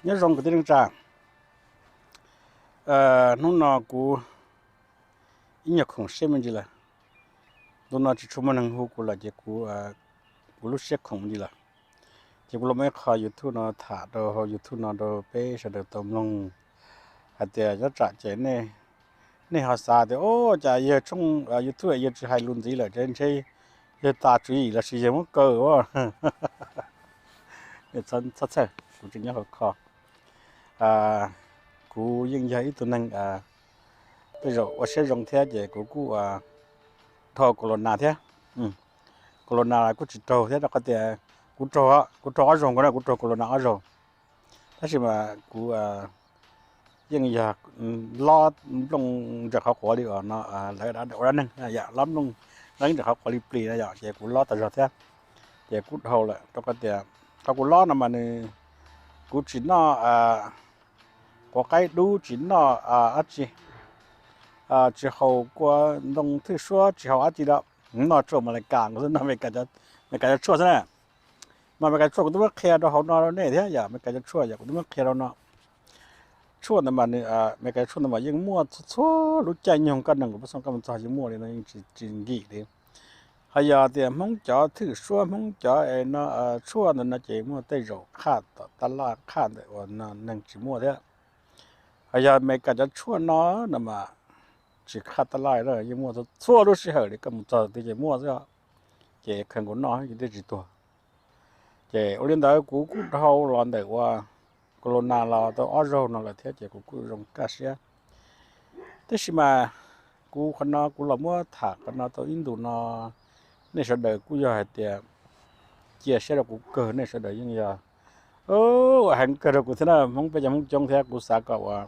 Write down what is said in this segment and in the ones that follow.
Nyob zoo kwv tij neej tsa, hnub no kuv ib nyuag khoom siab me ntsis lawm. Ntu no tsis tshua muaj neeg hu kuv lawm ces kuv, kuv lub siab khoom me ntsis lawm. Ces kuv los muab ib qho YouTube no tham rau hauv YouTube no rau peb sawv daws tau mloog hais tias nyob tsam ces nej ho xav tias, o, cas yawg tshooj YouTube yawg tsis hais lus ntxiv lawm, ntshe yawg tas tswv yim los sis yawg muab kaw. Txhob txhawj, kuv tseem nyob hauv kho. Kuv yeej yog ib tug neeg tej zaum ua siab zoo thiab ces kuv kuj dhau corona thiab. Corona kuj tsis raug thiab rau qhov tias kuv raug, kuv raug ob zaug nkaus na, kuv raug corona ob zaug. Tab sis mas kuv yeej yog lob nplooj nraim qhov quav li uas no lawv ua dab neeg yom, lob nplooj nqeeb nraim qhov quav li plis na yom, ces kuv lob tas zog thiab. Ces kuv dhau lawm rau qhov tias qhov kuv lob no mas nws, kuv tsis noj quav qaib dub, tsis noj dab tsi, tsis haus kua ntoo thwj suab, tsis haus dab tsi lawm. Noj tsuas Amelikas, kuv noj Amelikas cov tshuaj xwb na. Mas Amelikas tshuaj kuv twb muab qhia rau hauv no rau nej thiab yom, Amelikas cov tshuaj yom kuv twb muab qhia rau no. Tshuaj ntawd mas nws, Amelikas tshuaj ntawd mas yeej muaj txhua txhua lub caij nyoog koj nees nkaum plaub xyoo koj mus txog yeej muaj li no, yeej tsis nkim li. Ho yog tias Hmoob cov thwj suab, Hmoob cov es no tshuaj ntawd no ces muaj tej zaum qhaj tom tab laj, qhaj ntawm uas neeg tsis muaj thiab. Ho yog Amelikas cov tshuaj no no mas tsis qhaj tab laj na, yeej muaj txhua lub sij hawm li, koj mus txog twg ces muaj xwb. Ces khaws nkaus noj ces thiaj tsis tuag. Ces ua li ntawd kuv kuj dhau los ntawm uas corona los tau ob zaug no lawm thiab ces kuv kuj zoo kaj siab. Tab sis mas kuv qhov no kuv los muab tham qhov no tau ib ntus no, nej sawv daws kuj yog hais tias cia siab rau kuv kawg, nej sawv daws yeej yog ua heev kawg rau kuv thiab na. Hmoob peb cov Hmoob coob thiab, kuv xav kom uas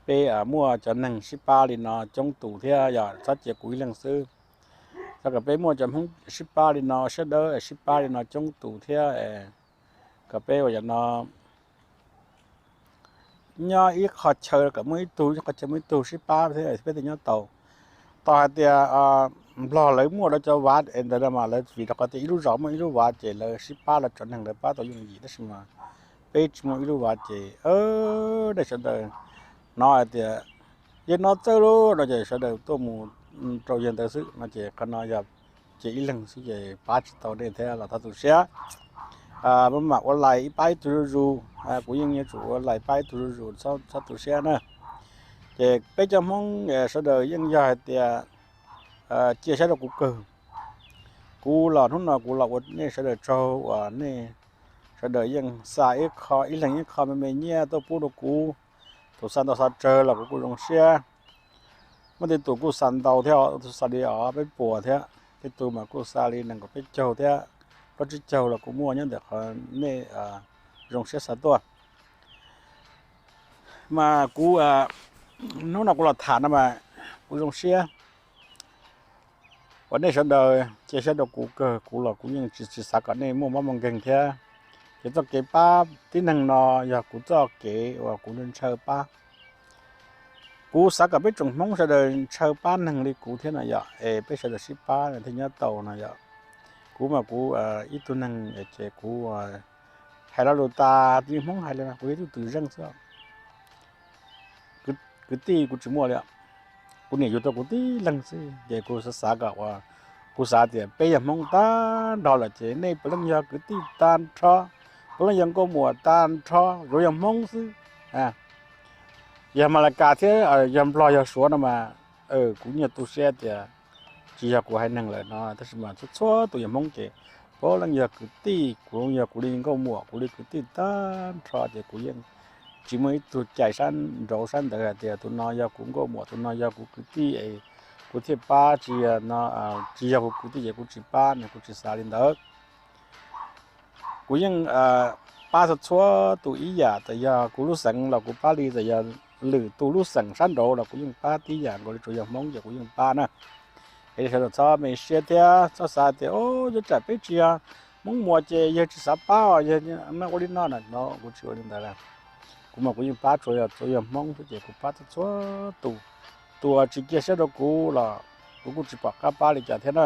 peb muaj cov neeg sib pab li no coob tus thiab yom, txhob cia kuv ib leeg xwb. Xav kom peb muaj cov Hmoob sib pab li no, siab dawb sib pab li no coob tus thiab, kom peb ua yam no nyob ib qho chaw kom muaj ib tug, ib qho chaw muaj ib tug sib pab thiab peb thiaj nyob tau. Tos hais tias Nplog lawv muaj lawv cov vav es ntawd mas lawv vim rau qhov tias ib lub zos muaj ib lub vav ces lawv sib pab, lawv tso neeg lawv pab tau yooj yim, tab sis mas peb tsis muaj ib lub vav ces nej sawv daws hnov hais tias yawg no txawj lawm no ces sawv daws tuaj mus rau yawg ntawd xwb no ces qhov no yog cia ib leeg xwb ces pab tsis tau nej thiab los thov tu siab. Maj mam ua lais ib pab ib tug zuj zus, kuv yeej yuav tsum ua lais pab ib tug zuj zus, txhob tu siab na. Ces peb cov Hmoob sawv daws yeej yog hais tias cia siab rau kuv kawg. Kuv los hnub no kuv los ua nej sawv daws tsaug uas nej sawv daws yeej xa ib qho, ib leeg ib qho me me nyiaj tuaj pub rau kuv. Tus xa ntau xa tsawg los kuv kuj zoo siab. Muaj tej tus kuj xa ntau thiab, tus xa li ob peb puas thiab, tej tus mas kuj xa li nees nkaum peb caug thiab, plaub tsib caug los kuj muaj nyob ntawm qhov nej zoo siab xa tuaj. Mas kuv hnub no kuv los tham no mas kuv zoo siab uas nej sawv daws cia siab rau kuv kawg, kuv los kuv yeej tsis, tsis xav kom nej muaj mob muaj nkeeg thiab. Ces txoj kev pab tib neeg no yog kuv txoj kev uas kuv ntshaw pab. Kuv xav kom peb tsoom Hmoob sawv daws ntshaw pab neeg li kuv thiab no yom, es peb sawv daws sib pab thiaj nyob tau no yom. Kuv mas kuv ib tug neeg ces kuv hais lo lus tas, tus Hmoob hais li kuv yog ib tug twm zeej xwb. Kwv tij kuv tsis muaj li, kuv niam yug tau kuv tib leeg xwb ces kuv xav xav kom uas, kuv xav tias peb yog Hmoob tag nrho lawm ces nej puav leej yog kwv tij tag nrho, puav leej yog nkauj muam tag nrho, yuav yog Hmoob xwb. Yog Malakas thiab yog Nplog yog Suav no mas kuv nyuaj tu siab tias tsis yog kuv haiv neeg lawm no, tab sis mas txhua txhua tus yog Hmoob ces puav leej yog kwv tij, kuv yog kuv li nkauj muam, kuv li kwv tij tag nrho ces kuv yeej tsis muaj ib tug cais sab nraud sab ntawd hais tias tus no yog kuv nkauj muam, tus no yog kuv kwv tij es kuv thiaj pab, tsis yog no, tsis yog kuv kwv tij ces kuv tsis pab no, kuv tsis xav li ntawd. Kuv yeej pab txhua txhua tus ib yam, txawm yog kuv lub xeev los kuv pab li, txawm yog lwm tus lub xeem sab nraud los kuv yeej pab tib yam nkaus li, tsuas yog Hmoob ces kuv yeej pab na. Es sawv daws txhob me siab thiab txhob xav tias o, yuav tsam peb tsis yog Hmoob Muas ces yawg tsis xav pab os, yawg ua li no na, no kuv tsis ua li ntawd lawm. Kuv mas kuv yeej pab tsuas yog, tsuas yog Hmoob xwb ces kuv pab txhua txhua tus. Tus uas tsis cia siab rau kuv los kuv kuj tsis pom qab pab li cas thiab na.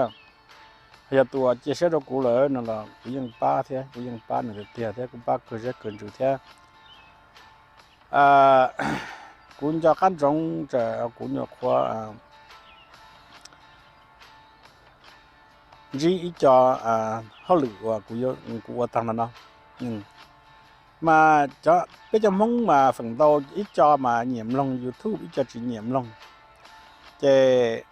Yog tus uas cia siab rau kuv lawm no los kuv yeej pab thiab, kuv yeej pab nws tiag tiag thiab kuv pab kawg siab kawg ntsws thiab. Kuv nco qab ntsoov tsam kuv nyuam qhuav ntsib ib co hauj lwm uas kuv ua tag no no, mas peb cov Hmoob mas feem ntau ib co mas nyiam mloog YouTube, ib co tsis nyiam mloog. Ces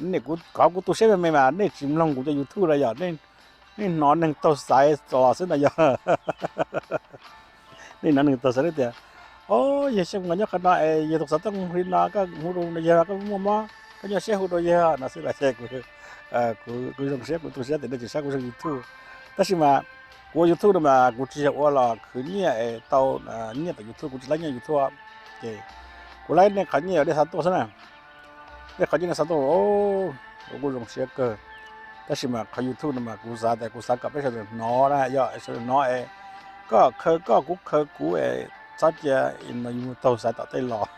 nej, kuv, qhov kuv tu siab me me mas nej tsis mloog kuv cov YouTube na yog nej hnov neeg taug xaiv los xwb na yog. Nej hnov neeg taug xaiv tias, o, yawg Xyooj Muas nyob qhov no es yawg tus xov tooj hli no, koj hu rau yawg, koj muaj mob koj nyuaj siab hu rau yawg no xwb los ces kuv zoo siab, kuv tu siab tias nej tsis saib kuv zoo YouTube. Tab sis mas kuv ua YouTube no mas kuv tsis yog ua los khwv nyiaj es tau nyiaj tom YouTube, kuv tsis laib nyiaj YouTube. Ces kuv laib nej qhov nyiaj uas nej xa tuaj xwb na. Nej qhov nyiaj nej xa tuaj, kuv kuj zoo siab kawg. Tab sis mas qhov YouTube no mas kuv xav tias kuv xav kom peb sawv daws hnov na, yog sawv daws hnov es koj khaws koj, kuv khaws kuv es txhob cia no yus mus taug xaiv tom tej los.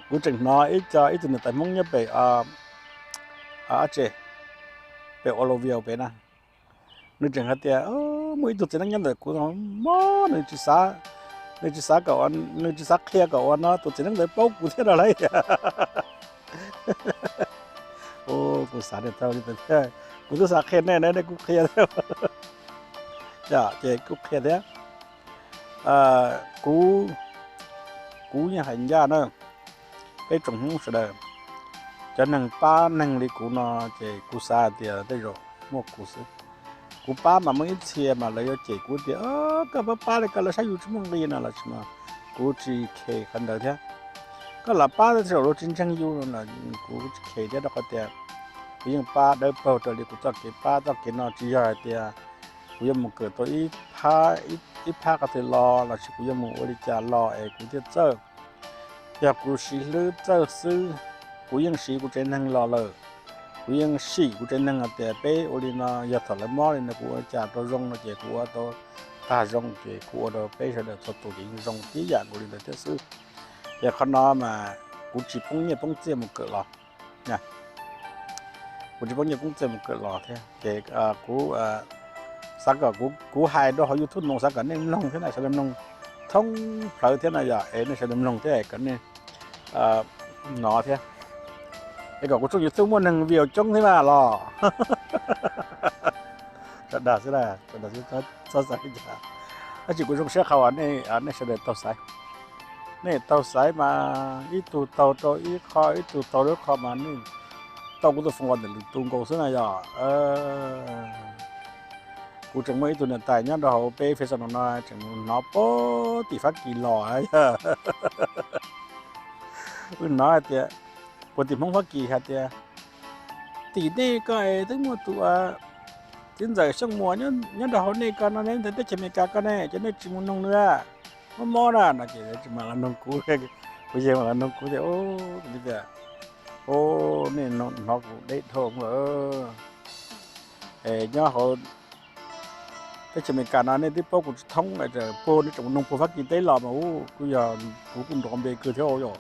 Kuv tseem hnov ib co, ib tug niam tais Hmoob nyob pem, ab tse, pem Olovia pem na, nws tseem hais tias muaj ib tug txiv neej nyob ntawm kuv no, mob, nws tsis xav, nws tsis xav kom, nws tsis xav qhia kom ua no tus txiv neej ntawd paub kuv thiab no lauj. Kuv xav tias tau li ntawd thiab, kuv twb xav qhia nej na, nej kuj qhia thiab. Ces kuj qhia thiab. Kuv, kuv yeej hais ncaj na, peb tsoom Hmoob sawv daws, cov neeg pab neeg li kuv no, ces kuv xav hais tias tej zaum muaj kuv xwb. Kuv pab mas muaj ib txhia mas lawv yuav cem kuv tias koj pab pab li ko lawv saib yus tsis muaj nqis no los sis mas kuv tsis khes qhov ntawd thiab. Koj lam pab tej zaum luag tsis ntseeg yus, kuv tsis khes thiab, rau qhov tias kuv yeej pab dawb paug raws li kuv txoj kev pab. Txoj kev no tsis yog hais tias kuv yuav mus kawm tau ib phab qhov twg los los sis kuv yuav mus ua li cas los es kuv thiaj txawj. Yog kuv siv hlwb txawj xwb, kuv yeej siv kuv tsev neeg los lawm. Kuv yeej sim kuv tsev neeg hais tias peb ua li no, yog thaum lawv mob li no kuv ua li cas rau zoo no ces kuv ua tau tag zoo ces kuv ua rau peb sawv daws txhua tus ces yeej zoo tib yam nkaus li ntawd thiab xwb. Ces qhov no mas kuv tsis poob nyiaj poob txiaj mus kawm los. Kuv tsis poob nyiaj poob txiaj mus kawm los thiab ces kuv xav kom, kuv hais rau hauv YouTube no xav kom nej mloog thiab na, sawv daws mloog thoob plaws thiab na yog es nej sawv daws mloog thiab kom nej hnov thiab, es kom kuv tshooj YouTube muaj neeg view coob thiab na los. Tso dag xwb, txhob xav li cas. Tab sis kuv zoo siab qhov uas nej sawv daws taug xaiv. Nej taug xaiv mas ib tug taug rau ib qho, ib tug taug rau ib qho mas nej tau kuv tus foom los ntawm lwm tus nkaus xwb na yog. Kuv tseem muaj ib tug niam tais nyob rau hauv peb Facebook no no tseem hnov puag tim Fab Kis los. Wb hnov hais tias, puag tim Hmoob Fab Kis hais tias, tim nej ko es twb muaj tus txiv ntxawm Xyooj Muas nyob rau hauv nej ko no ne, ntawm teb chaws Amelikas ko ne, ces nej tsis mus noog nws, mob mob na no ces tsis mam los noog kuv. Kuv yeej mam los noog kuv tias, tias, o, nej hnov kuv deb dhau lawm. Es nyob hauv teb chaws Amelikas no nej twb paub kuv tsis thoob, puag nej tseem mus noog puag Fab Kis teb los mas kuj yog kuv kuj nrov npe kawg thiab yom.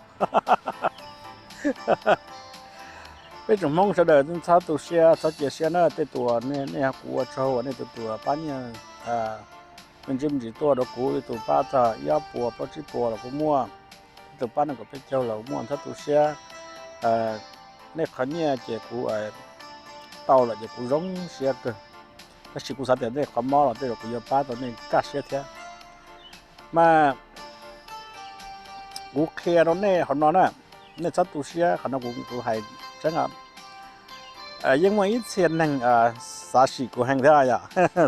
Peb tsoom Hmoob sawv daws txhob tu siab, txhob cia siab na, tej tus uas nej, nej kuv ua tsaug uas nej tus tus pab nyiaj me ntsis me ntsis tuaj rau kuv, ib tug pab txog ib ob puas plaub tsib puas los kuj muaj, ib tug pab nees nkaum peb caug los kuj muaj, txhob tu siab. Nej qhov nyiaj ces kuv tau lawm ces kuv zoo siab kawg, tab sis kuv xav tias nej qhov mob los tej zaum kuv yuav pab tau nej kaj siab thiab. Mas kuv qhia rau nej hauv no na, nej txhob tu siab, qhov no kuv, kuv hais tseeb. Yeej muaj ib txhia neeg xav sim kuv heev thiab yom,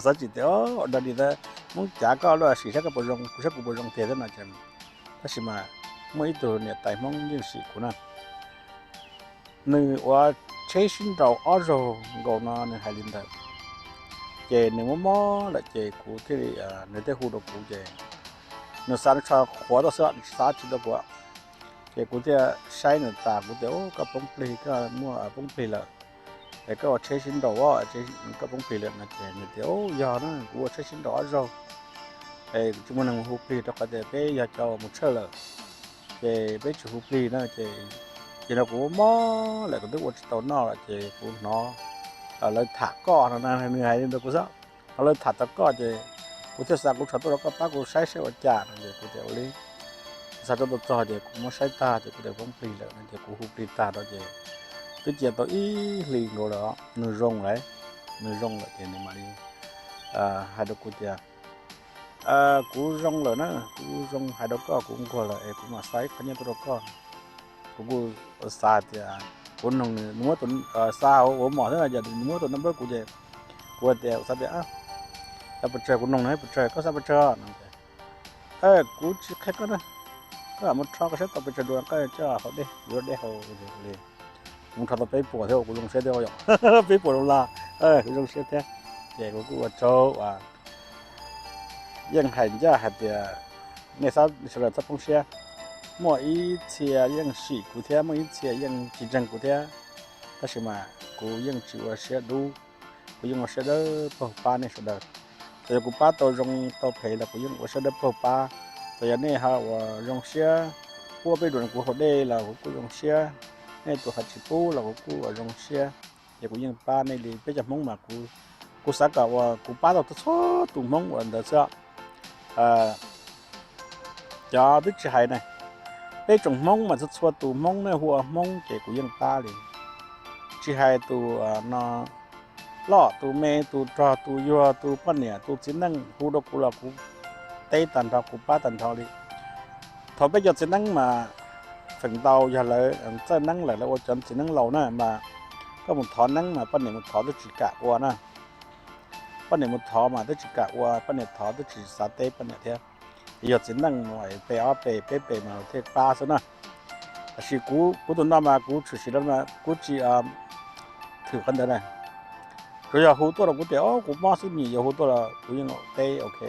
xav sim tias, ua dog dig, Hmoob cav koj lub sim saib koj puas zoo, kuv saib kuv puas zoo tiag thiab no ces, tab sis mas muaj ib tug niam tais Hmoob yeej sim kuv na. Nws ua tsheb sib nraus ob zaug nkaus no nws hais li ntawd. Ces nws mob mob lawm ces kuv thiaj li, nws thiaj hu rau kuv ces nws xav tsho qhuav tuaj xwb, nws tsis xav tsis tau kuv. Ces kuv thiaj saib nws tas kuv tias, koj poob plig, koj muaj poob plig lawm, es koj ua tsheb sib nraus, koj poob plig lawm no ces nws tias, yog na, kuv ua tsheb sib nraus ob zaug, es tsis muaj neeg mus hu plig rau qhov tias peb yog cov mus tshawj lawm, ces peb tsis hu plig na ces, ces no kuv mob mob lawm kuv twb ua tsis tau noj lawm ces kuv hnov lawv tham koj no, nws hais li ntawd kuv xav, hnov lawv tham tau koj ces kuv thiaj xav kuv tshov tuaj rau koj pab kuv saib saib ua cas no ces kuv tias ua li Tag tso tau txog ces kuv muab saib tag ces kuv tias koob plig lawm no ces kuv hu plig tag rau ces twb cia tau ib hlis nkaus lawm, nws zoo lawm, nws zoo lawm ces nws mam li hais rau kuv tias, kuv zoo lawm na, kuv zoo hais rau koj, kuv nquag lawm es kuv mam xa ib qho nyiaj tuaj rau koj. Kuv kuj xav tias kuv noog nws, nws muab tus, xa ua mom thiab no ces nws muab tus no npawb kuv ces kuv tias, xav tias, xav pes tsawg, kuv noog nws pes tsawg, koj xav pes tsawg no. Kuv tsis qhia koj na, koj mam mus rho koj saib tau pes tsawg dua koj coj haus dej, yuav dej haus li. Kuv rho tau peb puas thiab kuv zoo siab thiab yom, peb puas zoo los zoo siab thiab. Ces kuv kuj ua tsaug uas yeej hais ncaj hais tias nej sawv daws txhob poob siab. Muaj ib txhia yeej sim kuv thiab muaj ib txhia yeej tsis ntseeg kuv thiab, tab sis mas kuv yeej tsis ua siab dub, kuv yeej ua siab dawb paug pab nej sawv daws. Txawm yog kuv pab tau zoo tau phem los kuv yeej ua siab dawb paug pab. Txawm yog nej ho uas zoo siab pub peb dua kuv haus dej los kuv kuj zoo siab, nej tus ho tsis pub los kuv kuj ua zoo siab. Ces kuv yeej pab nej li. Peb cov Hmoob mas kuv xav kom uas kuv pab tau txhua tus Hmoob uas ntawd xwb. Cov twb tsis hais na, peb tsoom Hmoob mas txhua txhua tus Hmoob nej hu ua Hmoob ces kuv yeej pab li. Tsis hais tus no loj tus me tus rog tus yuag tus poj niam tus txiv neej hu rau kuv los kuv teb tag nrho kuv pab tag nrho li. Thaum peb cov txiv neeb mas feem ntau yog lawv txawj neeb lawm lawv ua cov txiv neeb laus na mas koj mus thov neeb mas poj niam mus thov twb tsis kam ua na. Poj niam mus thov mas twb tsis kam ua, poj niam thov twb tsis xav teb poj niam thiab. Yog txiv neej mus pe ob pe peb pe mas thiaj pab xwb na. Tab sis kuv tus no mas kuv tshwm sim rau kuv tsis thwm qhov ntawd na. Tsuas yog hu tuaj rau kuv tias kuv mob xwb, nyiam yuav hu tuaj los kuv yeej teb ok.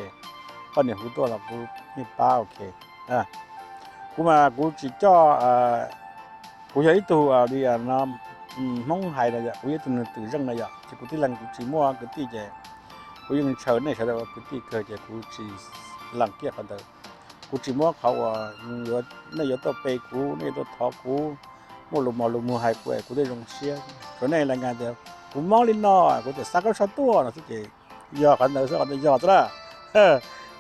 Poj niam hu tuaj los kuv yeej pab ok. Kuv mas kuv tsis coj, kuv yog ib tug li no, Hmoob hais no yom, kuv yog ib tug neeg twm zeej no yom, ces kuv tib leeg kuv tsis muaj kwv tij ces kuv yeej ntshaw nej sawv daws ua kwv tij kawg ces kuv tsis lees kiaj qhov ntawd. Kuv tsis muab qhov uas nej yuav tuaj pe kuv, nej yuav tuaj thov kuv, muaj lus mos lus muag hais kuv es kuv thiaj zoo siab. Tsuas nej las nkas tias kuv mob li no, kuv tias xa koj sab tuaj no xwb ces yog qhov ntawd xwb, qhov ntawd yog xwb na.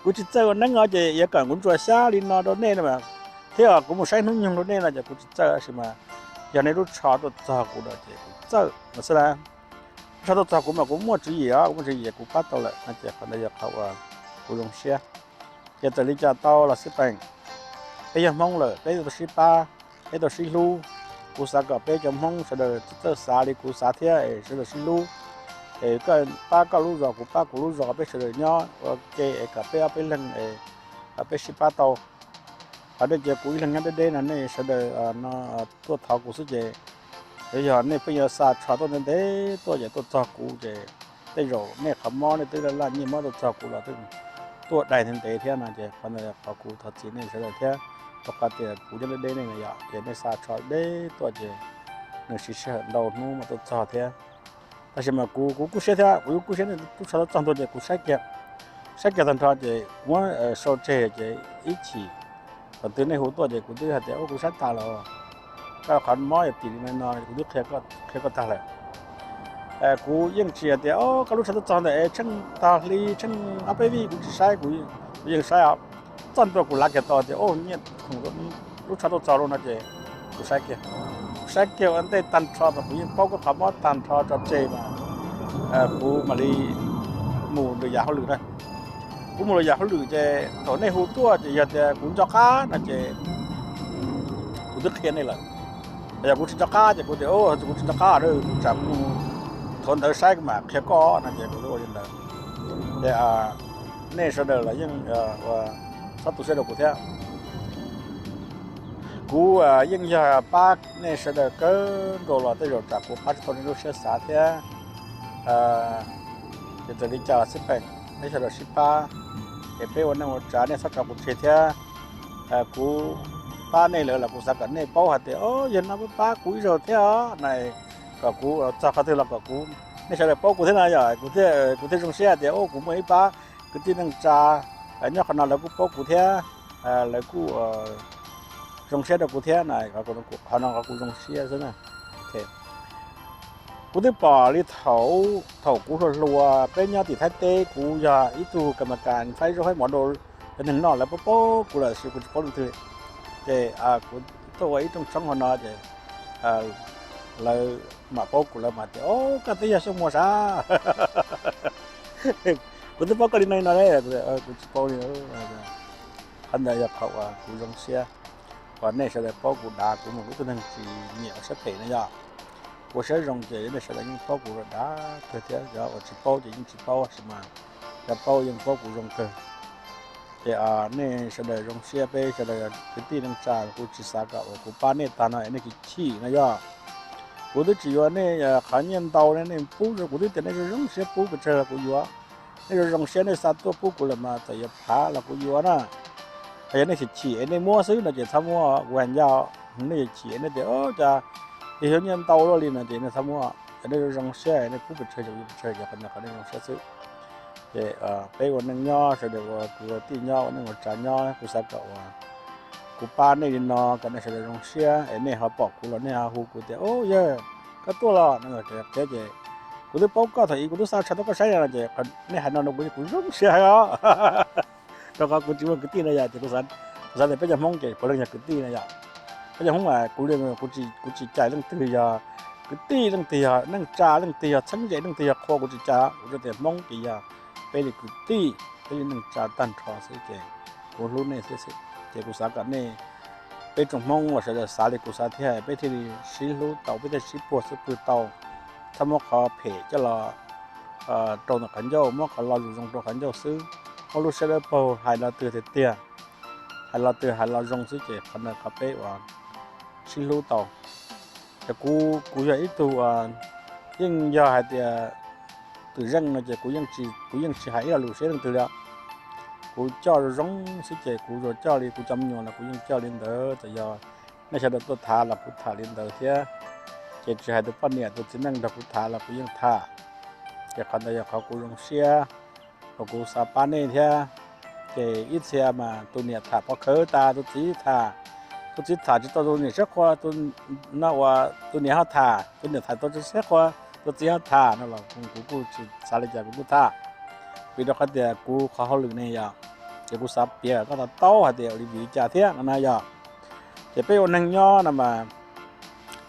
Kuv tsis txawj ua neeb os ces yuav kom kuv ntsuas xyab li no rau nej no mas, thiab kuv mus saib hnub nyoog rau nej no ces kuv tsis txawj, tab sis mas yog nej lub tsho tuaj txog kuv no ces kuv txawj no xwb na. Lub tsho tuaj txog kuv mas kuv muaj tswv yim os, kuv muaj tswv yim kuv pab tau lawm no ces qhov ntawd yog qhov uas kuv zoo siab. Ces txawm li cas tau los xij peem, peb yog Hmoob lawm peb tau sib pab, peb tau sib hlub. Kuv xav kom peb cov Hmoob sawv daws txawj xav li kuv xav thiab es sawv daws sib hlub. Es koj pab koj lub zos kuv pab kuv lub zos, peb sawv daws nyob ua ke es kom peb ob peb leeg es kom peb sib pab tau. Qhov nej cia kuv ib leeg nyob deb deb no nej sawv daws no tuaj thov kuv xwb ces, yog nej pheej yuav xa tsho tuaj ntev ntev tuaj ces tuaj txog kuv ces tej zaum nej qhov mob nej twb laj laj nyiaj mob tuaj txog kuv los twb tuaj dai ntev ntev thiab no ces qhov ntawd qhov kuv thov txim nej sawv daws thiab. Rau qhov tias kuv nyob deb deb nej no yom, ces nej xa tsho deb tuaj ces nws siv sij hawm ntau hnub mas tuaj txog thiab. Tab sis mas kuv kuv kuj siab thiab, kuv kuj siab nej lub tsho tuaj txog ntua ces kuv saib kiag, saib kiag tag nrho ces kuv muab sau tseg ces ib chim thaum twg nej hu tuaj ces kuv twb hais tias kuv saib tag los, koj qhov mob yog tim li no no kuv twb qhia koj tag lawm. Kuv yeej tsis hais tias koj lub tsho tuaj txog ntawm es tsheej tag hli tsheej ob peb vij kuv tsis saib, kuv yeej saib os. Txog ntua kuv lav kiag tau tias nyiaj khoom lub tsho tuaj txog lawm no ces kuv saib kiag, kuv saib kiag ua ntej tag nrho mas kuv yeej paub koj qhov mob tag nrho tso tseg mas kuv mam li mus lwm yam hauj lwm na. Kuv mus lwm yam hauj lwm ces thaum nej hu tuaj ces yog tias kuv nco qab no ces kuv twb qhia nej lawm. Yog kuv tsis nco qab ces kuv tias kuv tsis nco qab, tsam kuv mus thov ntawv saib kuv mam qhia koj no ces kuv twb ua li ntawd. Ces nej sawv daws los yeej txhob tu siab rau kuv thiab. Kuv yeej yog pab nej sawv daws kawg nkaus los tej zaum tsam kuv pab tsis tau nej lub siab xav thiab. Ces txawm li cas los xij peem, peb sawv daws sib pab, es peb ua neej ua tsav nej txhob tso kuv tseg thiab. Kuv pab nej lawm los kuv xav kom nej paub hais tias yog no pab pab kuv ib zaug thiab os na, kom kuv txog qhov twg los kom kuv, nej sawv daws paub kuv thiab no yog kuv thiaj zoo siab tias kuv muaj ib pab kwv tij neej tsa nyob qhov no lawv kuj paub kuv thiab, lawv kuj zoo siab rau kuv thiab na, qhov no qhov kuv zoo siab xwb na. Kuv twb pom li thaum, thaum kuv hluas hluas peb nyob tim Thaib teb kuv yog ib tug kas mas kas faib zaub faib mov rau cov neeg noj, lawv paub paub kuv lawm sis kuv tsis paub leej twg. Ces kuv tuaj ua ib rooj tshoob hauv no ces lawv mam paub kuv, lawv mam tias, O, koj twb yog Xyooj Muas sav. Kuv twb paub koj li no no, kuv tsis paub li. Qhov ntawd yog qhov uas kuv zoo siab uas nej sawv daws paub kuv dav, kuv mas kuv ib tug neeg tsis nyiam ua siab phem no yog. Kuv ua siab zoo ces nej sawv daws yeej paub kuv dav kawg thiab, yog uas tsis paub ces yeej tsis paub, tab sis mas yog paub yeej paub kuv zoo kawg. Ces nej sawv daws zoo siab, peb sawv daws kwv tij neej tsa, kuv tsis xav kom uas kuv pab nej tag no es nej chim chim no yog. Kuv twb tsis yuav nej qhov nyiaj ntau, nej pub, kuv twb tias nej zoo zoo siab pub pes tsawg los kuv yuav. Nej zoo zoo siab, nej xa tuaj pub kuv lawm mas txawm yuav phav los kuv yuav na. Hos yog nej chim chim es nej muab xwb no ces txhob muab, kuv hais ncauj. Nej chim chim nej tias, Cas yog nyiaj ntau luaj li no ces nej txhob muab. Yog nej zoo zoo siab, nej pub pes tsawg ces kuv yuav pes tsawg, ces qhov ntawd qhov nej zoo siab xwb. Ces peb ua neej nyob, sawv daws ua kwv ua tij nyob, ua neej ua tsav nyob, kuv xav kom uas kuv pab nej li no kom nej sawv daws zoo siab es nej ho pom kuv los nej ho hu kuv tias, O, yawg, koj tuaj los no. Ces kuv twb paub koj thaum ub, kuv twb xa tsho tuaj koj saib no ces nej hais no rau kuv, kuv zoo siab heev os. Rau qhov kuv tsis muaj kwv tij no yom, ces kuv xav tias peb cov Hmoob ces puav leej yog kwv tij no yom. Peb cov Hmoob mas kuv, kuv tsis cais leej twg yog kwv tij, leej twg yog neej tsa, leej twg yog txheeb ze, leej twg yog qhua, kuv tsis cais. Kuv tsuas tias Hmoob ces yog peb li kwv tij, peb li neej tsa tag nrho xwb ces kuv hlub nej xwb xwb. Ces kuv xav kom nej, peb tsoom Hmoob uas sawv daws xav li kuv xav thiab peb thiaj li sib hlub tau, peb thiaj sib puag xwb pwg tau. Txhob muab qhov phem coj los rau ntawm qhov ncauj, muab qhov lo lus zoo rau qhov ncauj xwb, muab lub siab dawb paug hais lo twg tiag tiag, hais lo twg hais lo zoo xwb ces qhov ntawd qhov peb uas sib hlub tau. Ces kuv, kuv yog ib tug uas yeej yog hais tias twm zeej no ces kuv yeej tsis hais ib lo lus siab leej twg li. Kuv coj zoo zoo xwb ces kuv yuav coj li kuv cov me nyuam los kuv yeej coj li ntawd, txawm yog nej sawv daws tuaj tham los kuv tham li ntawd thiab. Ces tsis hais tus poj niam tus txiv neej nrog kuv tham los kuv yeej tham. Ces qhov ntawd yog qhov kuv zoo siab, uas kuv xav pab nej thiab. Ces ib txhia mas tus niam tham pov khawv tas tus txiv tham, tus txiv tham tsis tau tus niam siab qhua, tus, no uas tus niam ho tham, tus niam tham tau tus siab qhua, tus txiv ho tham no los kuv kuj tsis xav li cas kuv kuj tham. Vim rau qhov tias kuv qhov hauj lwm ne yom, ces kuv xav piav kom koj tau taub hais tias ua li vim li cas thiab no na yom. Ces peb ua neeg nyob no mas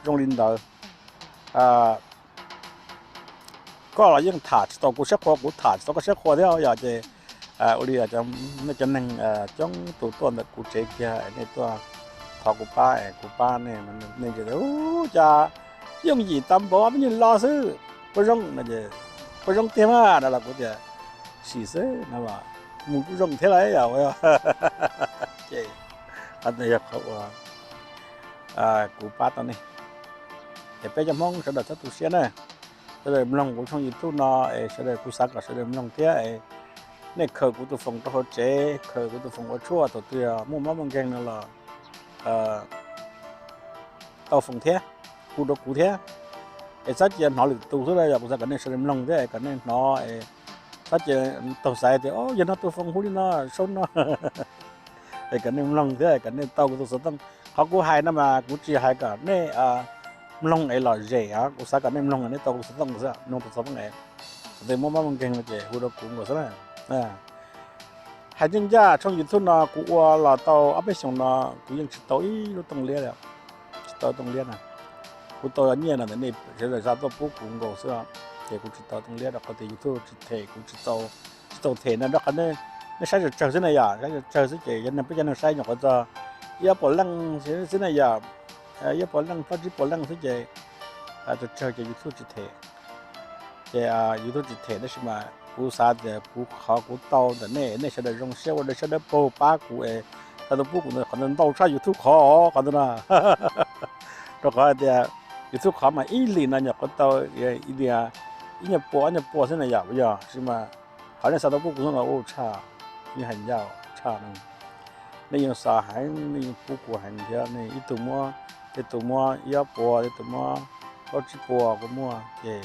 zoo li ntawd. Koj los yeej tham tsis tau kuv siab qhua, kuv tham tsis tau koj siab qhua thiab yom. Ces ua li nej cov neeg coob tus tuaj ntawm kuv tsev kiag es nej tuaj thov kuv pab es kuv pab nej, nej tias, Ub, cas yooj yim tas npaum, peb nyuag lo xwb, puas zoo? Puas zoo tiag mas no los kuv tias, Sim xwb no, mus kuj zoo thiab lauj. Ces qhov ntawd yog qhov uas kuv pab tau nej. Es peb cov Hmoob sawv daws txhob tu siab na. Sawv daws mloog kuv tshooj YouTube no es sawv daws, kuv xav kom sawv daws mloog thiab es nej khaws kuv tus foos rau hauv tsev, khaws kuv tus foos ua tshuaj, thaum twg muaj mob muaj nkeeg no los tau foos thiab, hu rau kuv thiab. Es txhob cia hnov lwm tus xwb na, yog kuv xav kom nej sawv daws mloog thiab es kom nej hnov es txhob cia taug xaiv tias, O, yog no tus foos hu li no, sau no. Es kom nej mloog thiab kom nej tau kuv tus xov tooj. Qhov kuv hais no mas kuv tsis hais kom nej mloog es lom zem, kuv xav kom nej mloog es nej tau kuv xov tooj xwb, mloog tus xov tooj es thaum twg muaj mob muaj nkeeg no ces hu rau kuv nkaus xwb na. Hais ncaj ncaj, tshooj YouTube no kuv ua los tau ob peb xyoos no kuv yeej tsis tau ib lub tooj liab li, tsis tau tooj liab na. Kuv tau nyiaj no ntawm nej sawv daws xa tuaj pub kuv nkaus xwb, ces kuv tsis tau tooj liab rau qhov tias YouTube tsis them, kuv tsis tau, tsis tau them no rau qhov nej saib tsawg tsawg xwb na yom, saib tsawg tsawg xwb ces yog neeg peb cov neeg saib nyuam qhuav txog ib ob puas leej xwb na yom, ib ob puas leej plaub tsib puas leej xwb ces tsawg tsawg ces YouTube tsis them. Ces YouTube tsis them tab sis mas kuv xav tias kuv, qhov kuv tau ntawm nej, nej sawv daws zoo siab ua dawb siab dawb paug pab kuv es tau tuaj pub kuv ntawd, qhov ntawd ntau tshaj YouTube qhov, qhov ntawd na. Rau qhov hais tias YouTube qhov mas ib hlis no nyuam qhuav tau ib diav ib nyuag pua ob nyuag pua xwb na yom, yog sis mas qhov nej xa tuaj pub kuv xwb mas ua tshaj, yeej hais ncauj tshaj no. Nej yeej xa heev, nej yeej pub kuv heev thiab, nej ib tug muab, tej tus muab ib ob puas, tej tus muab plaub tsib puas kuj muaj, ces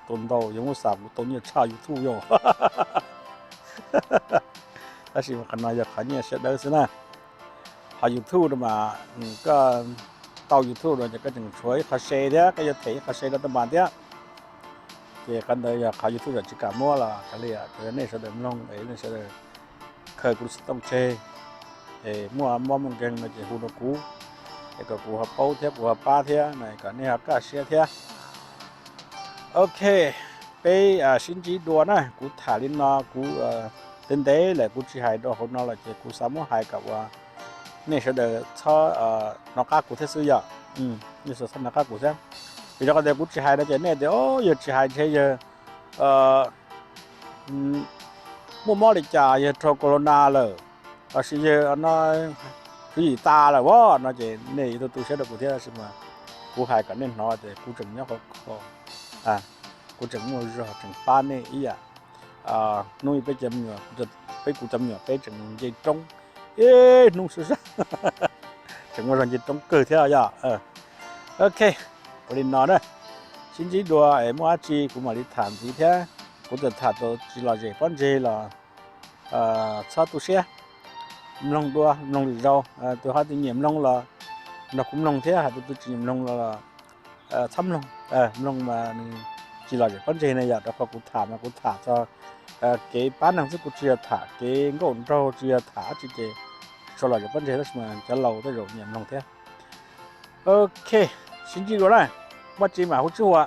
tau ntau, yog muab xam kuv tau nyiaj tshaj YouTube yom. Tab sis mas qhov no yog qhov nyiaj sawv daws xwb na. Qhov YouTube no mas koj tau YouTube no ces koj tseem tshuav ib qho se thiab, koj yuav them ib qho se rau tau mas thiab. Ces qhov ntawd yog qhov YouTube tsis kam muab los kav liam, nej sawv daws mloog es nej sawv daws khaws kuv lub xov tooj tseg, muaj mob muaj nkeeg no ces hu rau kuv, es kom kuv ho paub thiab kuv ho pab thiab no, kom nej ho kaj siab thiab. Ok, peb sib ntsib dua na, kuv tham li no kuv ntev ntev lawm kuv tsis hais rau hauv no los ces kuv xav muab hais kom uas nej sawv daws txhob hnov qab kuv thiab xwb yom. Nej txhob hnov qab kuv thiab. Vim rau qhov tias kuv tsis hais no ces nej tias, o, yawg tsis hais ntshe yawg muaj mob li cas, yawg raug corona lawm, los sis yawg no tswv yim tas lawm as no ces nej yuav tu tu siab rau kuv thiab, tab sis mas kuv hais kom nej hnov tias kuv tseem nyob qhov kho, kuv tseem muaj zog tseem pab nej ib yam. Hnub ib peb cov me nyuam, peb kuv cov me nyuam peb tseem nce roob ib hnub sab sab, tseem muaj zog nce roob kawg thiab yom. Ok, ua li no na, sib ntsib dua es muaj dab tsi kuv mam li tham ntxiv thiab. Kuv txawm tham tau tsis lom zem pob ntseg los txhob tu siab, mloog dua mloog lwm zaus. Tus ho tus nyiam mloog los nrog kuv mloog thiab, hos tus twb tsis nyiam mloog los txhob mloog. Mloog mas nws tsis lom zem pob ntseg na yom, rau qhov kuv tham mas kuv tham txog kev pab neeg xwb, kuv tsis yog tham kev nkauj nraug, tsis yog tham dab tsi ces tsis lom zem pob ntseg, tab sis mas cov laus tej zaum nyiam mloog thiab. Ok, sib ntsib dua na, muaj dab tsi mam hu sib hua.